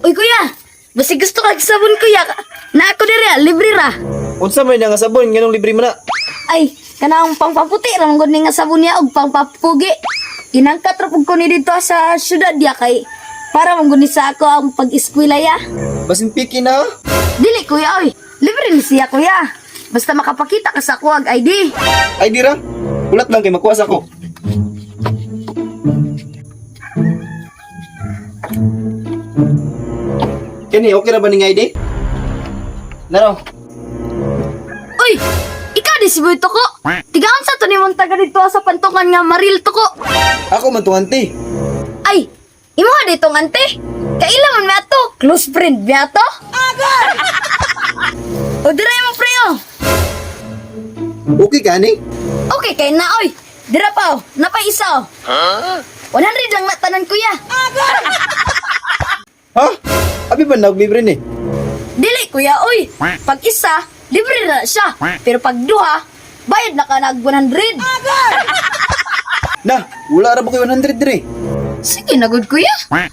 Uy kuya, basi gusto ka sabon kuya. Na ako diri ah, libre ra. Unsa may nga sabon nganong libre man na? Ay, kanang pangpaputi ra man gud ni nga sabon niya og pangpapugi. Inangkat ra pud ko ni dito sa syudad ya kay para man gud ni sa ako ang pag-eskwela ya. Basin piki na. Ha? Dili kuya oy, libre ni siya kuya. Basta makapakita ka sa ako og ID. Ay dira. Ulat lang kay makuha sa ako. Kini okay ra ba ning ID? Naro. Uy, ikaw di si Boy Toko. Tigaan sa to nimong taga dito sa pantungan nga Maril Toko. Ako man tong ante. Ay, imo ha ditong ante. Kaila man mi ato, close friend mi ato. O dira mo pre oh. Okay ka ni? Okay kay na oy. Dira pa oh, napay isa oh. 100 lang na tanan kuya. Ha? Abi ba nag libre ni? Dili kuya oy. Pag isa, libre na siya. Pero pag duha, bayad na ka nag 100. Na, wala ra ba koy 100 dire? Sige na gud kuya.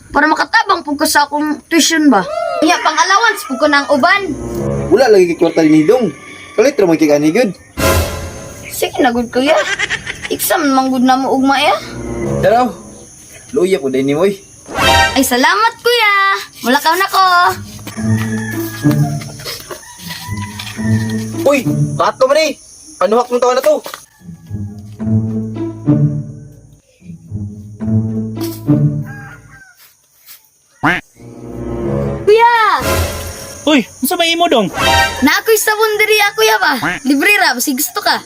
Para makatabang pug ko sa akong tuition ba. Iya pang allowance pug ko ng uban. Wala lagi kay kwarta ni dong. Kalit ra man kay ani gyud. Sige na gud kuya. Exam man gud na mo ugma ya. Daraw. Luya ko din nimo oy. Ay salamat kuya. Mulakaw na ko. Uy, kato man eh. Panuhak mong tawa na to. Kuya, Uy, unsa may imo dong? na ako'y sabon diri ah, kuya ba? Libre ra basi gusto ka.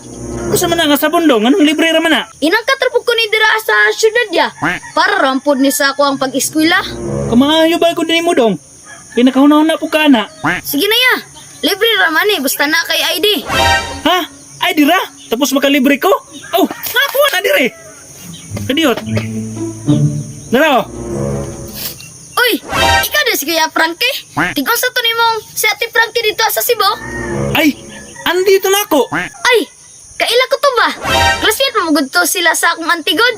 Unsa man na nga sabon dong? Anong libre ra man na? Inang katrapog ko ni dira sa syudad ya. Para rampod ni sa ako ang pag-eskwela. Kamaayo ba ko nimo dong? Kay nakahuna-huna po ka na. Sige na ya. Libre ra man eh, basta na kay ID. Ha? Ay dira? Tapos makalibre ko? Oh, nakuha na dire. Kadiot. Dara. Uy, ikaw din si Kuya Frankie. Tigong sa to nimong si Ate Frankie dito sa Cebu. Ay, andito na ako. Ay, kaila ko to ba? Classmate mo gud to sila sa akong antigod.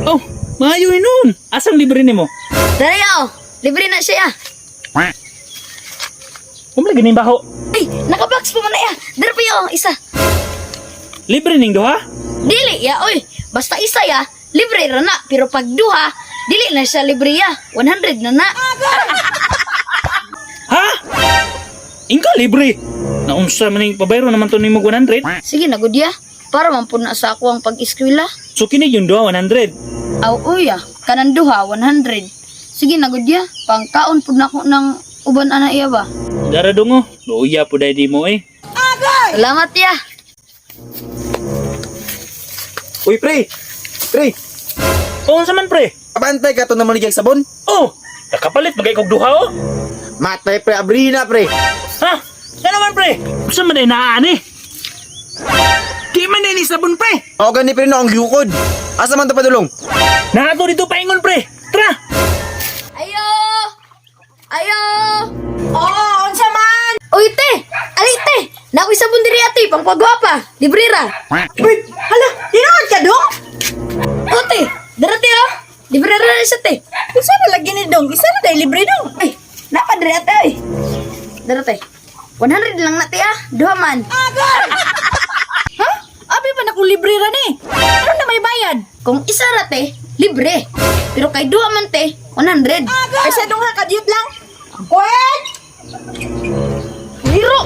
Oh, maayo noon. Asang libre nimo? Dara ya oh, libre na siya ya. Umla gini baho. Ay, nakabox pa man na ya. Dara pa ya oh, isa. Libre ning duha? Dili ya oy, basta isa ya, libre ra na. Pero pag duha, dili na siya libre ya. 100 na na. Ha? Ingka libre. Naunsa man ning pabayro naman to nimo 100. Sige na gud ya. Para man pud na sa ako ang pag-eskwela. So kini yung duha 100. Aw uya, kanan duha 100. Sige na gud ya, pangkaon pud nako ng uban ana iya ba. Dara dong oh. Luya po dahil di mo eh. Salamat ya. Uy, pre. Pre, Oh, unsa man pre? abantay ka to na maligag sabon. Oh, nakapalit magay kog duha oh. Matay pre, abrina pre. Ha? Ano man pre? Unsa man day naani? Di man day ni sabon pre. O gani pre no ang yukod. Asa man to padulong? Naato dito paingon pre. Tara. Ayo! Ayo! Oo, unsa man? Uy te! Ali te! Nakoy sabon diri ate, pangpagwapa. Libre ra. Uy, hala, tinuod ka dong? O te, dara te oh. Libre ra na siya te. Unsa na lagi ni dong? Isa na day libre dong. Ay, napa diri ate oy. Dara te. 100 lang na te ah. Duha man. Ha? Abi pa na kung libre ra ni. Ano na may bayad? Kung isa ra te, libre. Pero kay duha man te, 100. Ay sa dong ha, kadiyot lang. Kwek! Liro!